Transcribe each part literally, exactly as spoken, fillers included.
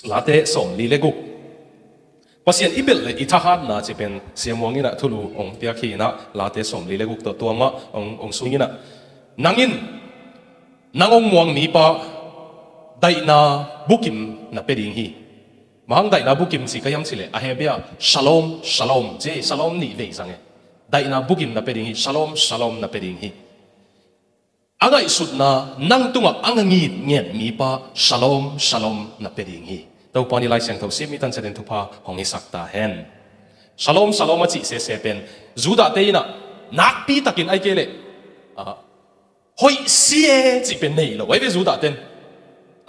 Late sawmli le guk. Pasian i belh le i thahatna ci pen Sia Muang in ah thulu hong piak hi in ah, Late sawmli le guk tawh tua mah hong, hong sung in ah. Nang in, nang hong muang mipa daihna bukim na pia ding hi. Bang hang daihna bukim ci ka hiam cih leh, a Hebrew ah, shalom, shalom, ci, shalom nih vei zang e. Daihna bukim na pia ding hi, shalom, shalom na pia ding hi. A ngaihsutna nang tungah a ngitnget mipa shalom, shalom na pia ding hi. Topa in i Lai Siangtho sim i tan ciatin thupha hong hisak ta hen. Shalom, shalom a cih sese pen Judah te in ah nakpi takin ahih kei leh, ah, hoih si e cih pen nei lo. Ahi ve Judah ten.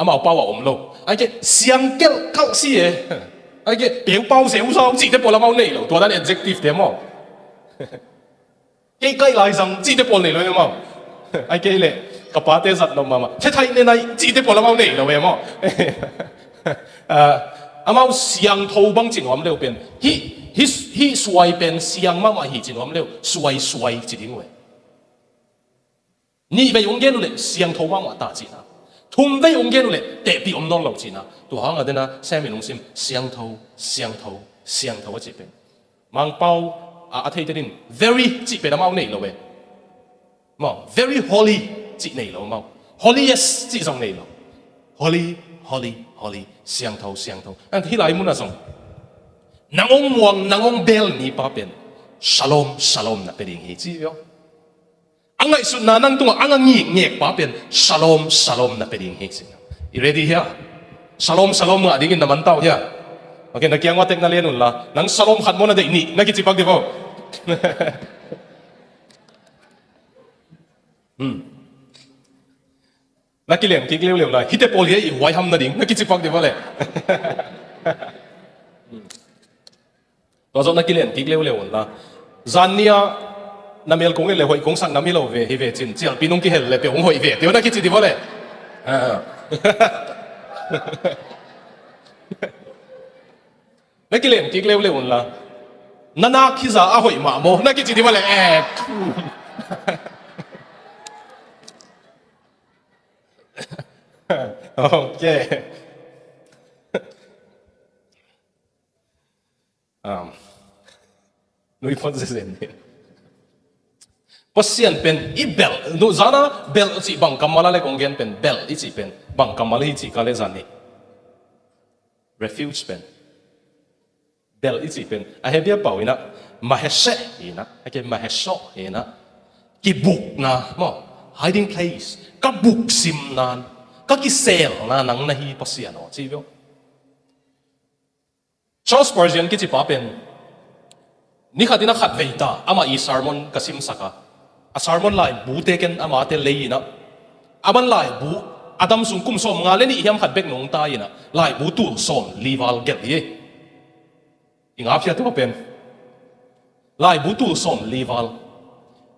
Amau pau ah om lo. Ahih kei leh siang kelh kalh si e. Ahih kei leh pengpau zeuzau cihte pawl amau nei lo. Tua dan adjective te maw. Kei kaih lai zang cihte pawl nei lo e maw. Ahih kei leh ka pate zat nop mahmah. Thethai ne nai cihte pawl amau nei lo e maw. Ah, amau siangtho bang ci nuam leu pen. Hih, hih, hih suai pen siang mahmah hi ci nuam leu. Suai, suai ci ding uh e. Nih vei hong gen uh leh siangtho mahmah ta cihna. Thum vei hong gen uh leh tehpih om nawn lo cihna. Tua hang a dena Samuel hong sim siangtho, siangtho, siangtho a cih pen. Mangpau a, a theite din very cih pen amau nei lo e. Maw, very holy cih nei lo maw. Holiest cih zong nei lo. Holy, holy, holy, siangtho, siangtho. Hih lai mun ah zong nang hong muang, nang hong bel mipa pen shalom, shalom na pia ding hi ci uh. A ngaihsutna nang tungah a ngitnget pa pen shalom, shalom na pia ding hi ci. I ready hia? Shalom, shalom ngah dingin na man ta uh hia? Ok, na kiang ua tek na len un la. Nang shalom khat maw na deih nih na kici pak di vo. Hmm. Na kilem kik leuleu lai. Hihte pawl hi a i huai ham na ding na kici pak di vo le. Hmm. Tua zawh na kilem kik leuleu un la. Zan ni-a na mel kong et le hoih kong sak nam hi lo ve, hi ve cin cialpi nung kihel le pia hong hoih ve teu na kici di vo le. Ah. Na kilem kik leuleu un la. Na nak hi za a hoih mah maw na kici di vo le. Eh. Ok. Um, nui phot zezen ni. Pasian pen i belh, nu zana belh cih bang kammal a le kong gen pen, belh i cih pen bang kammal hi cih ka le zan ni. Refuge pen. Belh i cih pen. A Hebrew pau in ah, maheshe in ah, a ke mahesho in ah. Kibukna, maw, hiding place. Ka buksimna, ka kiselna nang na hi Pasian aw, ci veu. Charles Spurgeon kici pa pen, ni khat in a khat vei ta, amah i sermon ka simsak a. A sermon laibu te ken amah te lei in ah. Aman laibu, a dam sung kum sawm nga le nih hiam khat bek nong ta in ah. Laibu tul sawm li val gelh hi. I ngap hia tua pen. Laibu tul sawm li val.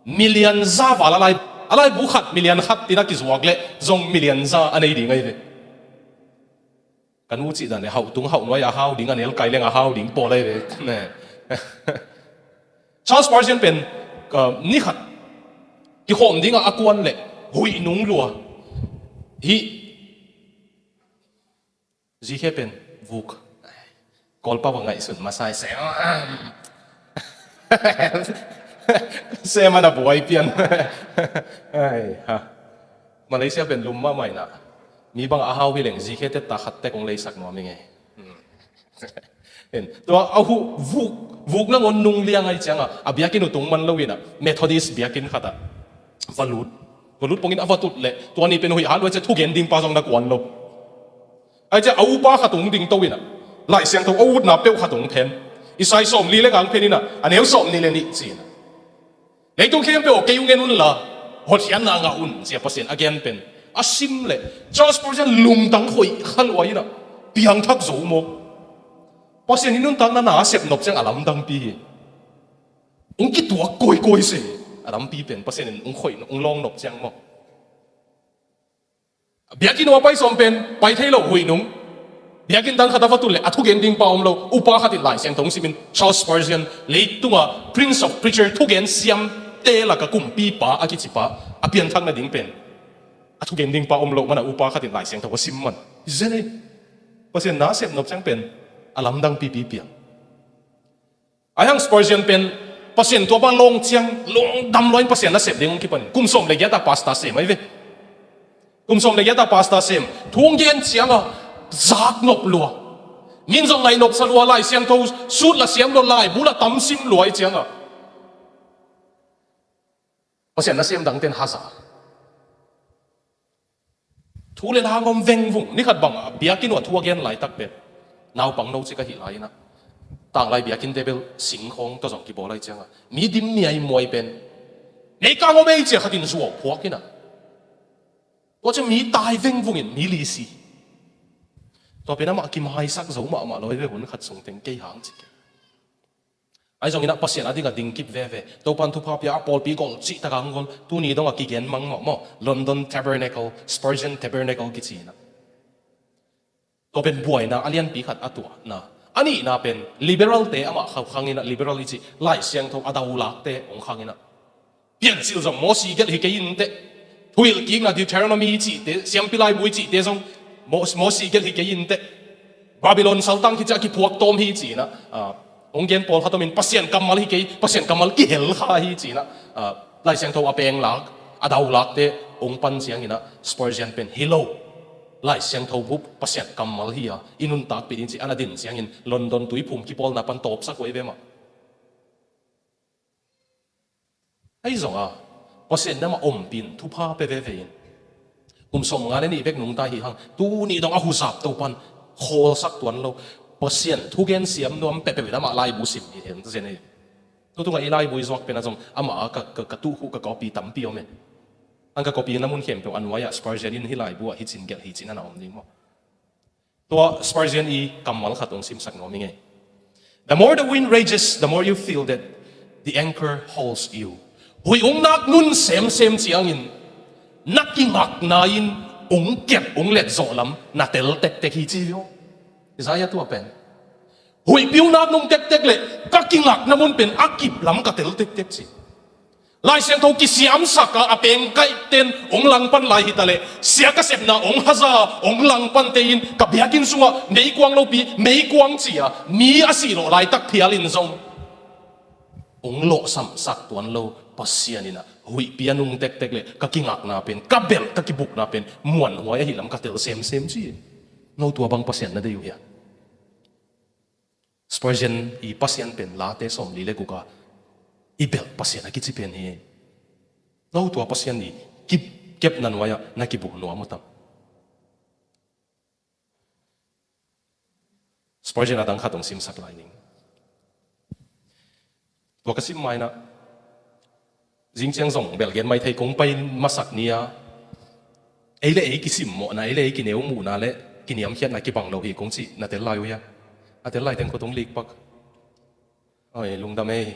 Million za val a lai, a laibu khat, million khat in a kizuak le, zong million za a nei ding ahi ve. Ka nu cih dan le hauh tung hauh nuai a hau ding a nel kai leng a hau ding pawl ahi ve. Ne. Charles Spurgeon pen, ka, ni khat kikhawm dingah a kuan le huih nung lua. Hih zikhe pen vuk. Kawlpau a ngaihsun masa i sem. Sem a na buai pian. Ai, ha. Malaysia pen lum mahmah in ah. Mi bang a hau hi leng zikhe tetta khat tek hong leisak nuam ing e. Hmm. En, tua a hu, vuk, vuk nangawn nung liang ahi ciangah, a biakinn uh tung man lo in ah, Methodist biakinn khatah va lut. Va lut pongin a va tut leh, tua ni pen huih a luai ciah thugen ding pa zong na kuan lo. Ahi ciah a upa khat hong ding to in ah, Lai Siangtho a utna peuh khat hong phen. Isai sawm li le nga hong phen in ah, a neu sawm li le nih ci in ah. Leitung khempeuh aw, kei hong en un la, hotkhiatna ngah un, ci a Pasian a gen pen. A sim leh, Charles Spurgeon lungtang hoih kha lua in ah, piangthak zo maw. Pasian in nuntakna na a sep nop ciang a lamdangpi hi. Hong kituak kawikawi se, a lampi pen, Pasian in hong khoih, hong lawng nop ciang maw. Biakinn uh a pai sawm pen, pai thei lo huih nung. Biakinn dang khat a va tut leh, a thugen ding pa om lo, upa khat in Lai Siangtho hong simin, Charles Spurgeon, leitungah Prince of Preacher thugen siamte laka kumpipa a kicipa, a pianthak nading pen. A thugen ding pa om lo, mana upa khat in Lai Siangtho a sim man. Hi zen ei. Pasian na a sep nop ciang pen a lamdang pipi piang. Ahi hang Spurgeon pen Pasian tua bang lawng ciang lungdam lua in Pasian na sep ding hong kipan in kum sawm le giat a pastor sem ahi ve. Kum sawm le giat a pastor sem, thu hong gen ciang a zak nop lua. Min zong ngaih nop sa lua, Lai Siangtho sut la siam lua, laibu la tam sim lua ahi ciang a Pasian nasem dangte'n haza. Thu le la hong om vengvung. Ni khat bang a biakinn uh ah thu a gen laitak pen naupang no cik ahih lai-in ah, tanglai biakinnte bel singkhawng tawh zong kibawl ahi ciang a, mi dim miaimuai pen, meikang om ei ci-a khat in zuau phuak in ah, tua ciang mi tai vengvung in mi li si. Tua pen amah kimaisak zo mahmah lo hi ve, hun khat sung teng kei hang ci kei. Ahi zongin ah Pasian a ding a ding kip veve. Topa'n thupha pia a pawlpi gol cihtak a hong gol. Tuni dong a kigen mang mawh maw, London Tabernacle, Spurgeon Tabernacle kici in ah. Tua pen buaina a lianpi khat a tuahna. A nihna pen liberalte amah khang in ah, liberal i cih Lai Siangtho a daulakte hong khang in ah. Piancil zong Mosi gelh hi kei inteh. Thuhilhkikna Deuteronomy i cihte, Siampi Laibu i cihte zong Mo-, Mosi gelh hi kei inteh. Babylon saltang khit ciang a kiphuak tawm hi ci-in ah, ah, hong gen pawlkhat om in Pasian kammal hi kei, Pasian kammal kihel kha hi ci-in ah, ah, Lai Siangtho a penglak, a daulakte hong pan ciangin ah Spurgeon pen hi lo. Lai Siangtho bup Pasian kammal hi a, i nuntakpih ding ci-in a na din ciangin London tuiphum kipawlna pan tawpsak uh ahi ve mah. Ahi zong a, Pasian in amah ompih in thupha pia veve in. Kum sawmnga le nih bek nungta hi hang, tuni dong a huzap Topa'n khawlsak tuan lo. Pasian thugen siam nuam peuhpeuh in amah laibu sim hi hen zen ei. Tu tungah i laibu i zuak pen ah zong amah a ka, ka, ka tuh uh ka copy tampi om e. Ang ka copy na mun khempeuh a nuai-ah Spurgeon in hih laibu ah hih cin gelh hi ci-in a na om ding maw. Tua Spurgeon i kammal khat hong simsak nuam ing ei. The more the wind rages, the more you feel that the anchor holds you. Huih hong nak nun semsem ciangin na kingakna in hong kep hong let zawh lam na tel tektek hi ci hi aw. Isaiah tua pen huihpi hong nak nung tektek leh ka kingakna mun pen a kip lam ka tel tektek ci. Lai Siangtho kisiamsak a, a pengkaihten hong langpan lai hi ta leh, sia ka sepna hong haza hong langpante in ka biakinn sungah meikuang lopi, meikuang ci-a mi a sih lawh laitak phial in zong hong lawhsamsak tuan lo Pasian in ah huihpi a nung tektek leh ka kingakna pen, ka belh, ka kibukna pen muanhuai ahih lam ka tel semsem ci. No tua bang Pasian na deih uh hiam? Spurgeon i Pasian pen Late sawmli le guk a i belh Pasian a kici pen hi. No tua Pasian i kip, kepna nuai-ah na kibuk nuam uh tam? Spurgeon a dang khat hong simsak lai ning. Tua ka sim ma-in ah, zing ciang zong belh gen mai thei, kong pai masak ni-a ei le ei kisimmawhna, ei le ei kineu muhna le kiniamkhiatna kibang lo hi kong cih na tel lai uh hiam? A tel lai teng khut hong lik pak. Oi, lungdam ei.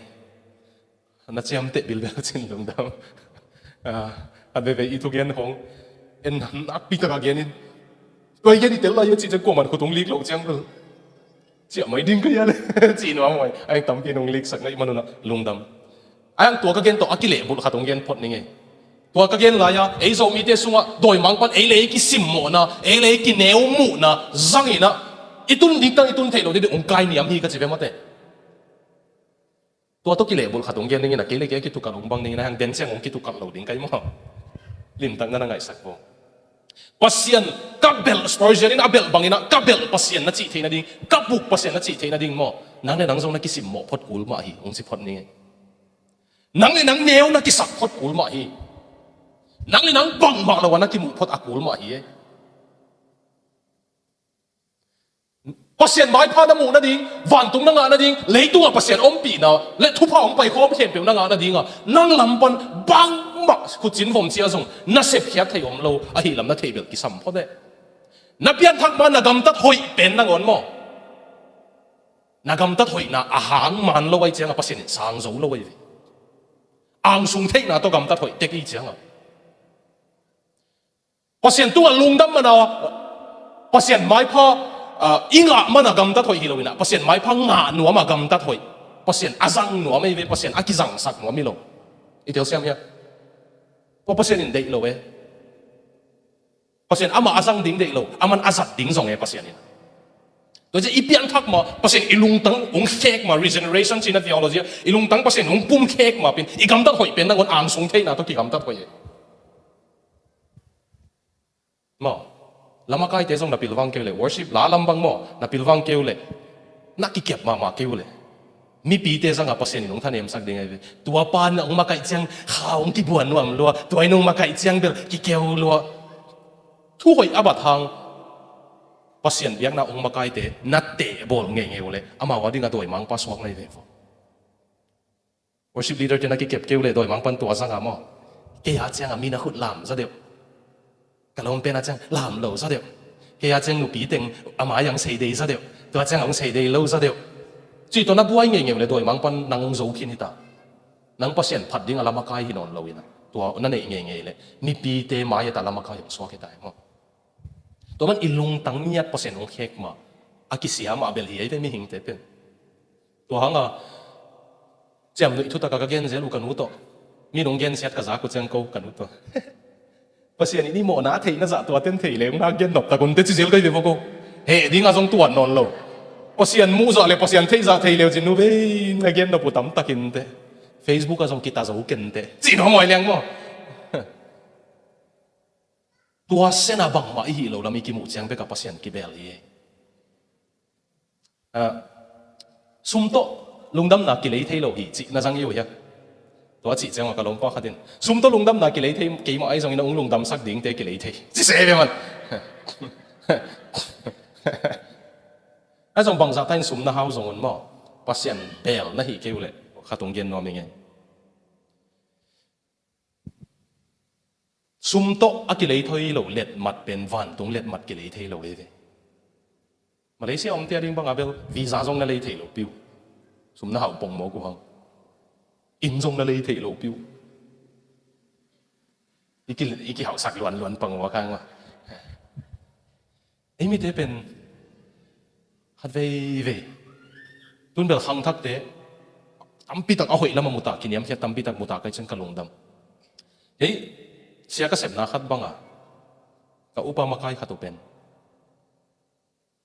Na ciamteh bilbel cin lungdam. Ah, a veve i thugen hong en nakpi taka gen in, tua i gen i tel lai a cih ciang kuaman khut hong lik lo ciang bel ciah mai ding ka hia le cih nuam mai. A eng tampi in hong liksak ngaih man un ah lungdam. A eng tua ka gen tawh a kilehbulh khat hong gen phot ning ei. Tua ka gen lai-a ei Zomite sungah dawimangpa'n ei le ei kisimmawhna, ei le ei kineu muhna zangin ah i tun diktak i tun theih loh ding hong kai niam hi ka ci ve mate. Tua tawh kilehbulh khat hong gen ning in ah, kei le kei a kitukalh hong bang ning in ah, hang den ciang hong kitukalh lo ding ka hi maw? Limtak na na ngaihsak vo. Pasian ka belh, Spurgeon in a belh bangin ah ka belh Pasian na cih theih nading, ka buk Pasian na cih theih nading maw, nang le nang zong na kisimmawh phot kul mah hi, hong ci phot ning ei. Nang le nang neu na kisak phot kul mah hi. Nang le nang bangmah lo a na kimuh phot a kul mah hi ei. Pasian maipha na muh nading, vantung na ngah nading, leitungah Pasian ompihna le thupha hong paikhawm khempeuh na ngah nadingah nang lam pan bangmah khucin vom cia zong na sepkhiat thei om lo ahih lam na theih belh kisam phot e. Na pianthak ma na gamtat hoih pen nangawn maw, na gamtat hoihna a hang man lo ahih ciangah Pasian in sang zo lo ahi ve. Angsung theihna tawh gamtat hoih tek ahih ciangah Pasian tungah lungdam man a, Pasian maipha, ah, i ngah man a gamtat hoih hi lo in ah, Pasian maipha ngah nuam a gamtat hoih, Pasian a zang nuam ahi ve, Pasian a kizangsak nuam hi lo. I telsiam hia? Tua Pasian in deih lo e. Pasian amah a zang ding deih lo, aman a zat ding zong e Pasian in. Tua ciang i pianthak mah, Pasian i lungtang hong khek mah, regeneration cihna theology ah, i lungtang Pasian hong pum khek mah pen, i gamtat hoih pen nangawn angsung theihna tawh kigamtat hoih e. Maw, lamakaite zong na pilvang kei uh leh, worship la lam bang maw, na pilvang kei uh leh, na kikep mahmah kei uh leh, mipite zangah Pasian in hong thanemsak ding ahi ve. Tua pa in hong makaih ciang kha hong kibuan nuam lua, tua in hong makaih ciang bel kikeu lua. Thu hoih a bat hang Pasian biakna hong makaite na tehbawl ngeingei uh leh, amau a dingah dawimangpa suak na hi ve vo. Worship leader te na kikep kei uh leh dawimangpa'n tua zangah maw, kei a ciangah mi na khut lam za deuh, ka lawm pen a ciang lam lo za deuh, kei a ciang nupi teng a mai-ah hong sei dei za deuh, tua ciangah hong sei dei lo za deuh, cih tawh na buai ngeingei uh leh dawimangpa'n nang hong zo khin hi ta. Nang Pasian phat dingah lamakai hi nawn lo in ah, tua na neih ngeingei leh mipite mai-ah ta lamakai hong suak hi ta hi maw. Tua man i lungtang ngiat Pasian hong khek mah a kisia mah bel hi ei ve mihingte pen. Tua hangah ciamnuih thutak a ka gen zel uh ka nu tawh, mi nong gensiat ka zak uh ciang ko ka nu tawh, Pasian in i mawhna a theih na zah tua ten thei leng na gen nop tak un teh ci zel ka hi ve vo ko. Heh dingah zong tuat nawn lo. Pasian muh zah le Pasian theih zah thei leu cin nu vei na gen nop uh tam tak in teh. Facebook ah zong kita zo ken teh cih nuam huai liang maw. Tua sena bangmah i hih lo lam i kimuh ciang bekah Pasian kibel hi. Ah, sum tawh lungdamna kilei thei lo hi cih na zang hi uh hia? Tua cih ciangah ka lawmpa khat in sum tawh lungdamna kilei thei keimah ahi zongin a hong lungdamsak dingte kilei thei ci se ve man. A zong bangzah ta in sum na hau zong un maw, Pasian bel na hih kei uh leh khat hong gen nuam ing ei. Sum tawh a kilei thei lo letmat pen vantung letmat kilei thei lo hi ve. Malaysia omte a ding bangah bel visa zong na lei thei lo piu. Sum na hauh pongmawk uh hang. Inn zong na lei thei lo piu. I ki, i kihauhsak luanluan pongmawk hang maw. Ei mite pen khat veivei tun bel khangthakte tampitak a hoih lam a muta, kiniamkhiat tampitak muta kai cun ka lungdam. Hei, sia ka sepna khat banga ka upa makai khat uh pen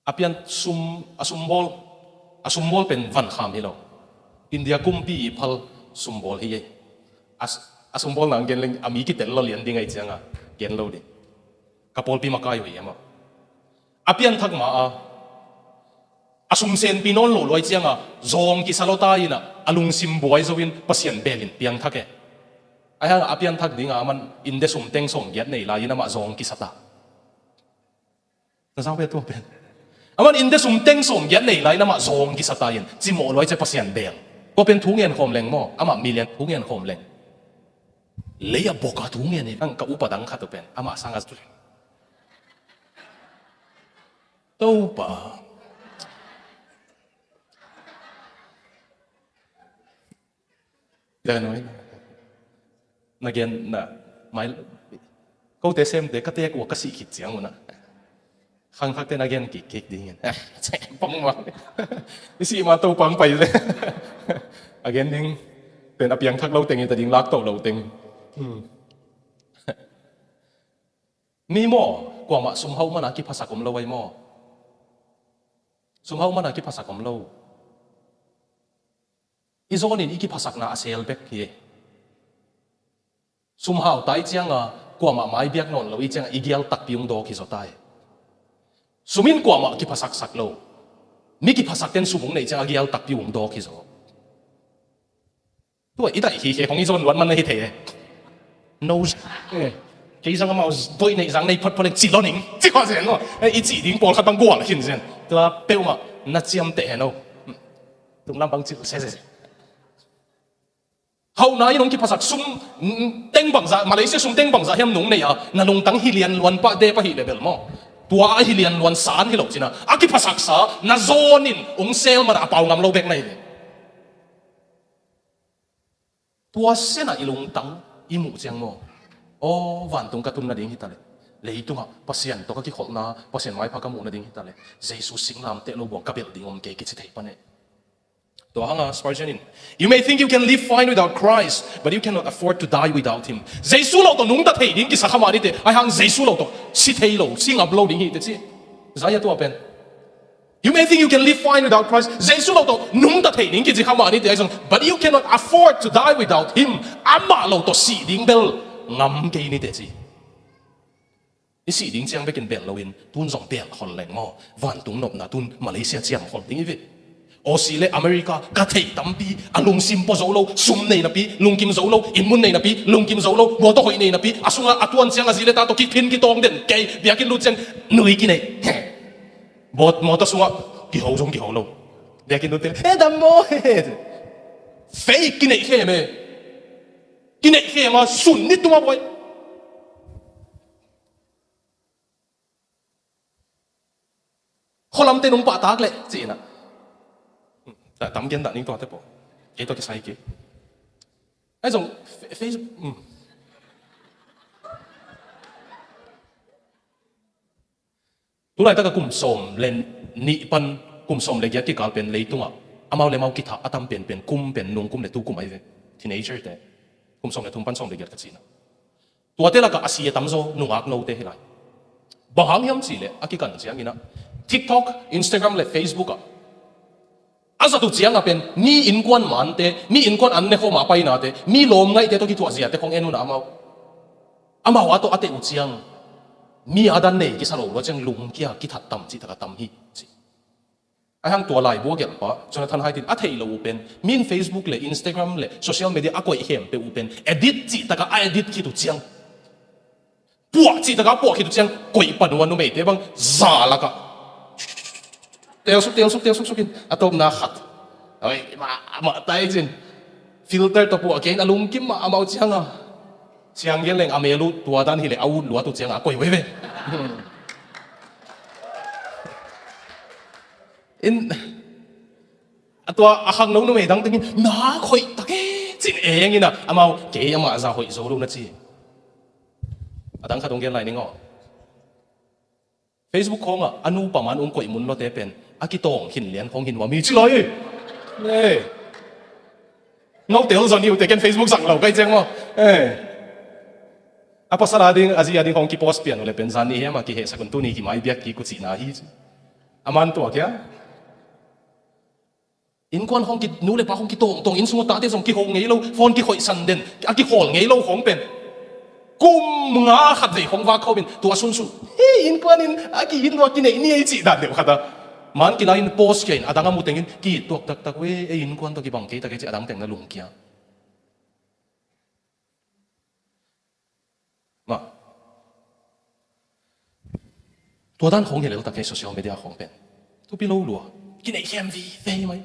a pian sum, a sumbawl, a sumbawl pen vankham hi lo. India kumpi i phal sumbawl hi ei. A, a sumbawl nang gen leng a mi kitel lo lian ding ahi cianga gen lo ding. Ka pawlpi makai uh hi amah. A pianthak ma a, a sum senpi nawn lo luai cianga zawng kisa lo ta inah a lungsim buai zo in Pasian bel in piangthak e. Ahi hangah a pianthak dinga aman inde sum teng sawmgiat nei lai in amah zawng kisa ta. Na zau ve tua pen. Aman inde sum teng sawmgiat nei lai in amah zawng kisa ta in cimawh luai cia Pasian bel. Tua pen thu ngen khawm leng maw, amah milian thu ngen khawm leng. Lei a bawka thu ngen hi ang ka upa dang khat uh pen amah sanga Topa. Tua nuai na gen na mai kote semte ka tek ua ka sih khit ciang una khangthakte na gen kikkik dingin pong ua i sih ma Topa ang pai le a gen ding pen a piangthak lo teng i ta ding lak to lo teng. Mi maw, kuamah sumhauh mana kiphasak om lo ai maw? Sumhauh mana kiphasak om lo. I zawnin i kiphasakna a sel bek hi. Sumhauh ta i cianga kuamah mai biak nawn lo i cianga i gial takpi ung dawk hi zaw ta hi. Sumin kuamah kiphasaksak lo. Mi kiphasakten sum ung nei cianga gial takpi ung dawk hi zaw. Tua i daih hi khe kong i zawn luat man na hi thei e. No, eh, kei zang amau doih neih zang nei photphot leng ci lo ning ci kha zen maw? Eh, i cih ding pawlkhat bang gual khin zen. Tua peuhmah na ciamteh hen o. Tunglam bang cil sese. Hauhna in hong kiphasak sum teng bangzah, Malaysia sum teng bangzah hiam nung nei a na lungtang hi lian luan pah dep ahi le bel maw? Tua a hi lian luan san hi lo cina a kiphasaksa na zawnin hong sel mana a pau ngam lo bek na hi le. Tua senah i lungtang i muh ciang maw? Aw, vantung ka tun nading hi ta le, leitungah Pasian tawh ka kikholhna, Pasian maipha ka muh nading hi ta le, Jesu singlamteh lo buang ka belh ding om kei kici thei pan e. Tua hanga Spurgeon in, "You may think you can live fine without Christ, but you cannot afford to die without him." Jesu lo tawh nungta thei ding kisa kha mah ni te, ai hang Jesu lo tawh si thei lo, si ngap lo ding hi te ci. Zaya tua pen. You may think you can live fine without Christ. Jesu lo tawh nungta thei ding kici kha mah ni teh ahi zong, but you cannot afford to die without him. Amah lo tawh sih ding bel ngam kei ni teh ci. I sih ding ciang bekin belh loin tun zong belh khol leng maw? Vantung nopna tun Malaysia ciam khol ding hi ve. Aussie le America ka theih tampi a lungsim pua zo lo, sum nei napi lungkim zo lo, inn mun nei napi lungkim zo lo, mawtaw hoih nei napi, a sungah a tuan ciang a zi le ta tawh kiphin kitawng den kei, biakinn lut ciang nui kineih. Mawt-, mawtaw sungah kiho zong kiho lo. Biakinn lut ciang, "Eh, dam maw?" Fake kineih khem e. Kineih khem a sun ni tuma buai. Khualamte nung pahtak leh, ci-in ah. Ta-, tam gen dah ning tuate pawh. Kei tawh kisai kei. Ahi zong, fe-, Facebook, um. Tulaitak a kum sawm le nih pan, kum sawm le giat kikal pen leitungah amau le amau kithah a tam penpen kum pen nung kum le tu kum ahi ve. Teenager te. Kum sawm le thum pan sawm le giat ka cihna. Tuate lakah a si a tamzaw nungak note hi lai. Bang hang hiam cihleh a kikan ciangin ah TikTok, Instagram le Facebook ah a zat uh ciangah pen mi innkuan mante, mi innkuan an ne khawm a painate, mi lawm ngaihte tawh kithuah ziate khong en un ah amau. Amau a tawh a teh uh ciang mi a dan nei kisa lo lua ciang lungkia kithat tam cih takah tam hi ci. Ahi hang tua laibu a gelhpa Jonathan Haidt in a theih loh uh pen, min Facebook le Instagram le social media a koih khempeuh uh pen edit cih takah a edit khit uh ciang, puah cih takah a puah khit uh ciang, koih pan uh a numeite bang za lakah telsuk telsuk telsuk sukin a tawpna khat, oi, mah, mah tai cin, filter tawh puah kei in a lungkim mah amau ciangah. Siang gen leng a mel uh tua dan hileh a ut luat uh ciangah a koih uh hi ve. In, a tua a khangno numei dang tengin, "Na hoih tak e," cin e, eng in ah, amau, "Kei amah zah hoih zo lo," na ci. A dang khat hong gen lai ning aw. Facebook khawngah a nupa man ung koih mun lawte pen a kitawng khin lian khawng hi nuam hi ci lai e. Ngau tel zaw ni uh teh ken Facebook zang lo kai ciang maw. Eh. A pasal a ding, a zi a ding hong kipost pian uh le pen zan ni hiam a kihehsak un tuni kimai biak kik uh cihna hi ci. A man tua kia. Innkuan hong ki, nu le pa hong kitawngtawng, inn sungah tate zong kiho ngei lo, phone kikhoihsan den, a kikhawl ngei lo khong pen. Kum nga khat vei khong vak khawm in, tua sunsun. Hei, innkuan in a ki-it lua kineih ni ei cih dan deuh khat a. Man kilai in post kia in, a dang a mu tengin, ki-it tuak taktak ve, ei innkuan tawh kibang kei tak ei cih a dang teng na lungkia. Mah. Tua dan khong hi lel tak ei social media khong pen. Thupi lo lua. Kineih khem vive mai.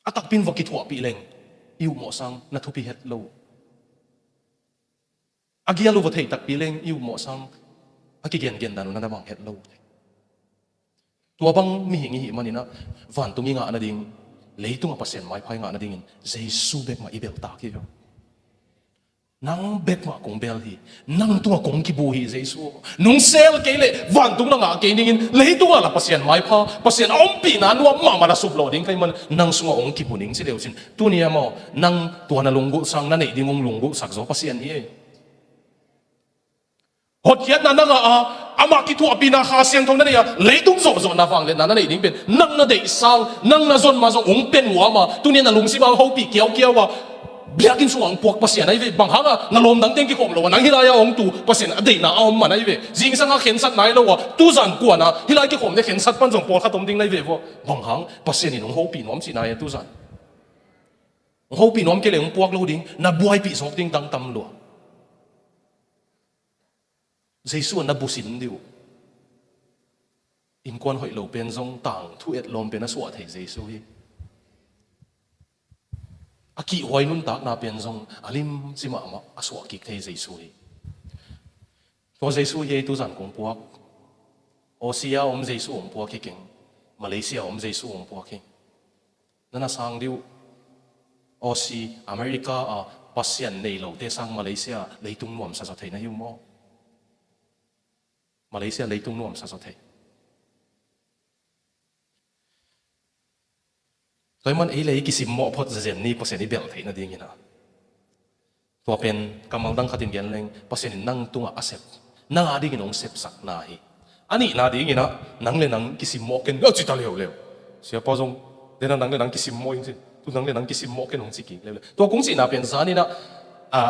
A takpin va kithuahpih leng. I uh mawh sang na thupi het lo. A gial uh va thei takpi leng i uh mawh sang a kigengen dan uh na na bang het lo. Tua bang mihing i hih maninah vantung i ngah nading, leitungah Pasian maipha i ngah nadingin Jesu bek mah i belhtak hi uh. Nang bek mah kong bel hi. Nang tungah kong kibu hi Jesu. Nung sel kei leh vantung na ngah kei dingin leitungah la Pasian maipha, Pasian a ompihna nuam mahmah na suplawh ding ka hih man nang sungah hong kibu ning ci leu cin. Tuni amau nang tua na lunggulh sang na neih ding hong lunggulhsak zaw Pasian hi ei. Hotkhiatna na ngah a, amah kithuahpihna Kha Siangtho na nei a, leitung zawhzawhna vangliatna na neih ding pen nang na deih sang, nang na zon mah zong hong pia nuam a, tuni na lungsim a hong hopih kiaukiau a, biakinn sungah hong puak Pasian ahi ve. Bang hangah na lawm dang teng kikhawm lo a, nang hih lai-ah hong tu Pasian a deihna a om man ahi ve. Zingsang a khensat nai lo a, tuzan kuan a hih lai kikhawm le khensat pan zong pawlkhat om ding na hi ve vua. Bang hang Pasian in hong hopih nuam cihna hi a tuzan. Hong hopih nuam kei leh hong puak lo ding, na buaipih zawk ding dang tam lua. Jesu a na busin dih uh. Innkuan hoih lo pen zong tangthu etlawm pen a suah thei Jesu hi. A kihhuai nuntakna pen zong a limci mahmah a suah kik thei Jesu hi. Tua Jesu hi ei tuzan kong puak. Aussie a om Jesu hong puak hi keng. Malaysia a om Jesu hong puak hi. Na na sang dih uh. Aussie, America a Pasian nei lote sang Malaysia leitung nuamsa zaw thei na hi uh maw? Malaysia leitung nuamsa zaw thei. Tua hi man ei le ei kisim mawh phot zenzen ni Pasian i belh theih nadingin a. Tua pen kammal dang khatin gen leng Pasian in nang tungah a sep, nang a dingin hong sepsakna hi. A nihna dinginah nang le nang kisimmawh ken, a ci ta leuleu. Siapa zong, dena nang le nang kisimmawh in ci. Tu nang le nang kisimmawh ken hong ci kik leuleu. Tua kong cihna pen zaninah, a,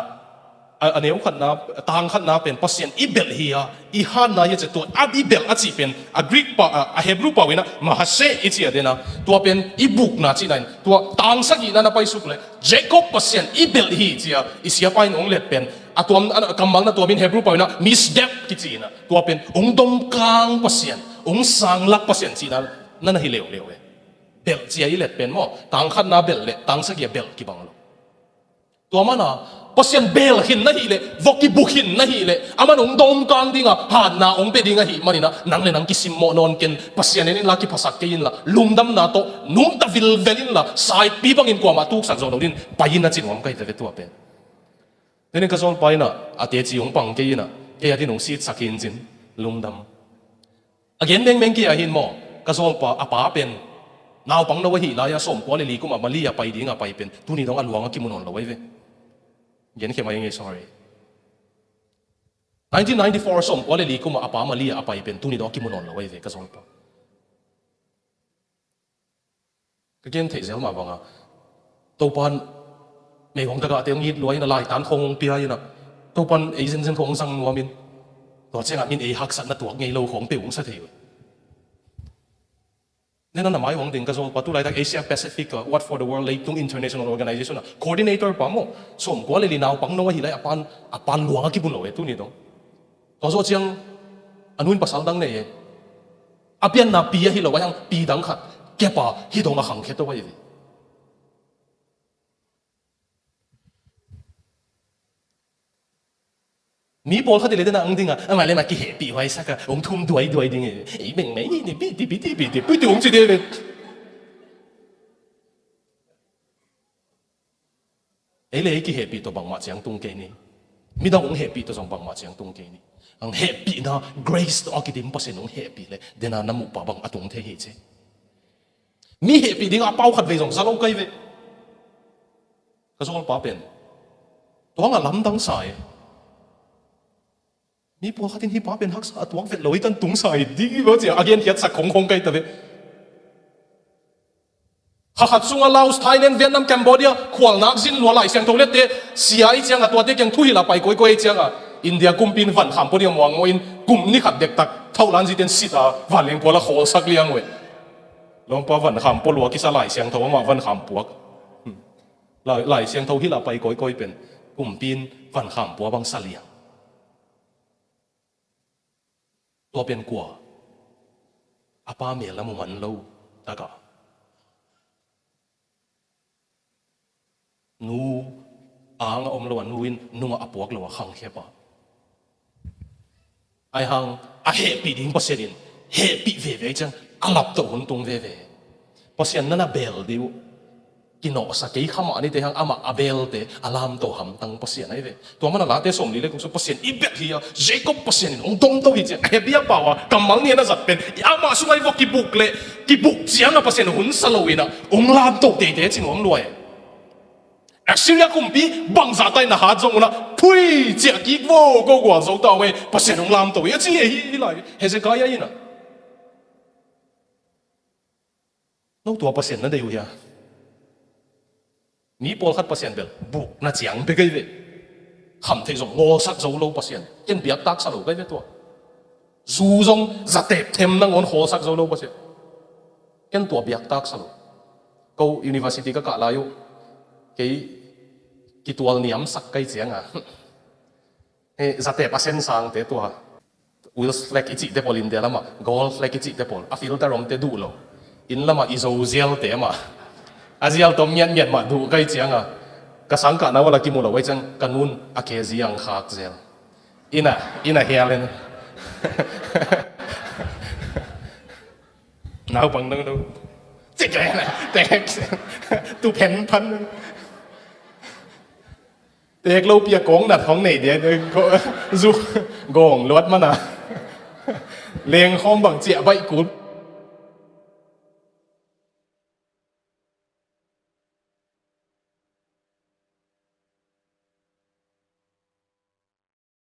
a, a neu khatna, tang khatna pen Pasian i belh hi a, i hatna hi a ci. Tua a i belh a cih pen a Greek pau, a, a Hebrew pau inah mahaseh i ci a dena. Tua pen i bukna cihna in. Tua tang sagihna na paisuk le Jacob Pasian i belh hi ci a, i siapa in hong let pen a tuam, a kammal na tuamin Hebrew pau inah misdep kici inah. Tua pen hong domkang Pasian, hong sanglak Pasian cihna na na hi leuleu e. Belh ci a i let pen maw, tang khatna belh le tang sagih a belh kibang lo. Tua mana Pasian belh khin na hih leh, vok kibuk khin na hih leh, aman hong domkang dinga hatna hong pia ding ahih maninah nang le nang kisimmawh nawn ken, Pasian en inla, kiphasak kei inla, lungdamna tawh nungta vilvel inla, saipi bangin kuamah tuksak zo lo din pai in a ci nuam ka hi ta ve tua pen. Tunin ka zawlpa inah a teci hong pang kei inah, kei a din hong sitsak hi in cin, lungdam. A gen mengmeng kei ahin maw, ka zawlpa a pa pen naupang no ahih lai-a sawmkua le li kum a Mali a pai dinga pai pen tuni dong a luang a kimu nawn lo ahi ve. Genkhia mai ing ei, sorry. Nineteen ninety-four sawmkua le li kum a a pa Mali a a pai pen tuni dong a kimu nawn lo ahi ve ka zawlpa. Ka gen theih zel mah banga Topan meigong tagahte hong it lua inah, laitan khawng hong pia inah, Topan ei zenzen khawng hong zang nuamin, tua ciangah min ei haksatna tuak ngei lo khawng peuh hong sa thei uh. Nena na mai hong ding ka zawlpa, tulaitak Asia Pacific a What for the World leitung international organization a coordinator pa maw, sawmkua le li naupang no ahih lai a pan, a pan luang a kimu lo e tuni dong. Tua zawh ciang a nu in pasal dang nei e. A pianna pi ahi lo a, hiang pi dang khat kepa hi dong a khangkhia to ahi ve. Mi pawlkhat i le dena ang dinga, amah le amah kihehpih huaisak a hong thum duaiduai ding e. Ei beng mei ni, piti piti piti piti hong ci de ve. Ei le ei kihehpih tawh bangmah ciang tung kei ni. Midang hong hehpih tawh zong bangmah ciang tung kei ni. Ang hehpihna grace tawh a kidim Pasian hong hehpih le dena na muhpa bang a tung thei hi ci. Mi hehpih dingah a pau khat vei zong za lo kai ve. Ka zawlpa pen tua ngah lamdang sa e. Mi pawlkhat in hih pa pen haksa a tuak vet lo hi tan tung sa hi ding hi lo cia a genkhiatsak khongkhong kai ta ve. Kha khat sungah Laos, Thailand, Vietnam, Cambodia khualnak zin lua Lai Siangtho lette sia i ciangah tuate kiang thuhilh a pai koikoi i ciangah India kumpi in vankham pua ding a muangmuahin kum ni khat dektak thohlan zite in sit a vanleng pual a khawlsak liang uh e. Lawmpa vankham pua lua kisa Lai Siangtho amah vankham puak. Lai, Lai Siangtho hilh a pai koikoi pen kumpi in vankham pua bang sa liang. Tua pen kua? A pa mel a mu man lo takah nu ang a om lo a nu in nungah a puak lo a khangkhia pa. Ahi hang a hehpih ding Pasian in hehpih veve ciang a laptoh hun tung veve. Pasian nana bel dih uh. Kinawhsa kei kha mah nite hang amah a belte a lamto hamtang Pasian ahi ve. Tua mana Late sawmli le guk sung Pasian i bel hi a, Jacob Pasian in hong domto hi ci a, Hebrew pau a kammal nih a na zat pen amah sungah i vok kibuk le kibuk ciangah Pasian hun sa lo inah hong lamto teitei ci nuam lua e. Assyria kumpi bangzah taina hat zong unah phui ciah kik vo ko gual zo ta uh e, Pasian hong lamto hi a ci hi, hi lai Hezekiah inah. No tua Pasian na deih uh hia? Mi pawlkhat Pasian bel bukna ciang bek ahi ve. Khamtheih zong ngawlsak zo lo Pasian. Ken biaktak sa lo kai ve tua. Zu zong zatep them nangawn khawlsak zo lo Pasian. Ken tua biaktak sa lo. Ko university ka kah lai uh kei kitual niamsak kai cianga. Hei, zatep a sensangte tua. Wills flag i cihte pawl India lamah, gold flag i cihte pawl, a filter omte duh lo. Inn lamah i zo zialte amah. A zial tom miatmiat mah duh kai cianga. Ka sangkahna uh a la kimu lo ai ciang, ka nun a kezi ang khak zel. Inn ah, inn ah hial in. Naupang dong lo. Cik le, tek. Tu phen phan. Tek lo pia kong nat hong nei dia, zu gong luat mana. Leng khom bang ciah baih kul.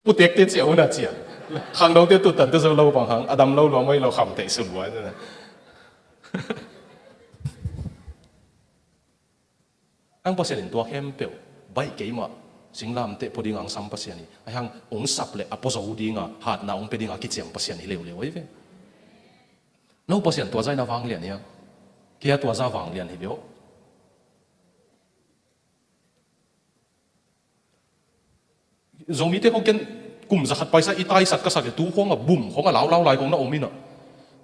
Putekte ciah huna ciah. Khangnote tuttante zo lo bang hang a dam lo lua, moi lo kham theih su lua. Ang Pasian in tua khempeuh baih keimah singlamteh pua dinga ang sam Pasian hi. Ahi hang ong sap leh a pua zo dinga hatna ong pia dinga kiciam Pasian hi leuleu ahi ve. No Pasian tua zah in a vanglian hiam? Kei a tua zah vanglian hi ve aw. Zomite khong ken kum za khat paisa i taisak ka sak e, tu khong a bum khong a laulau lai khong na om ina.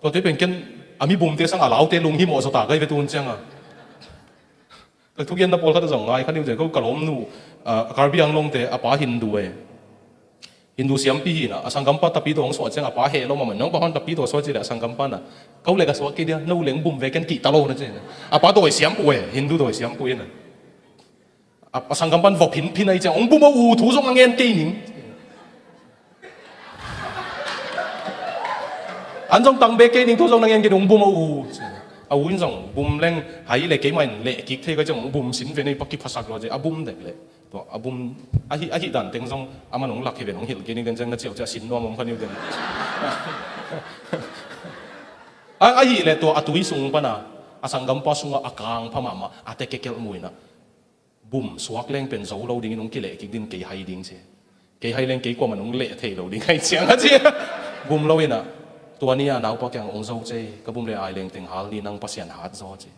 Tuate pen ken a mi bumte sang a laute lunghimawh zaw ta ka hi ve tu hun cianga. Ka thugenna pawlkhat a zong ngai kha ni uh ciang ko ka lawmnu, a, Karbi Anglongte a pa Hindu e. Hindu siampi hi ina, a sanggampa tapi tawh hong suah ciang a pa heh lo mahmah, nong pa hon tapi tawh suah ci leh a sanggampa na, ko le ka suah kei dia, no leng bum ve ken kihta lo na ci. A pa dawi siampu e, Hindu dawi siampu ina. A, a sanggampan vop hinphin ahi ciang, hong bum a u thu zong a ngen kei ning. An zong tang be kei ning thu zong na ngen kei ning, hong bum a u. A u in zong bum leng hai le keimah in leh kik thei ka ciang, hong bum sin ve nei pa kiphasak lo ci, a bum dek leh. Tua a bum, a hih, a hih dan teng zong, a man hong lak hi ve, hong hilh kei ning den ciang na ciau ciah sin nuam om kha niu den. A, a hih leh tua a tui sung pana, a sanggampa sunga a kang pha mahmah, a te kekelh mu ina. Bum suak leng pen zo lo dingin hong kileh kik din kei hai ding ci. Kei hai leng kei kuaman hong leh thei lo ding hai ciang a ci. Bum lo ina, tua ni a naupa kiang hong zo ci, ka bum le ai leng teng hal ni nang Pasian hat zaw ci.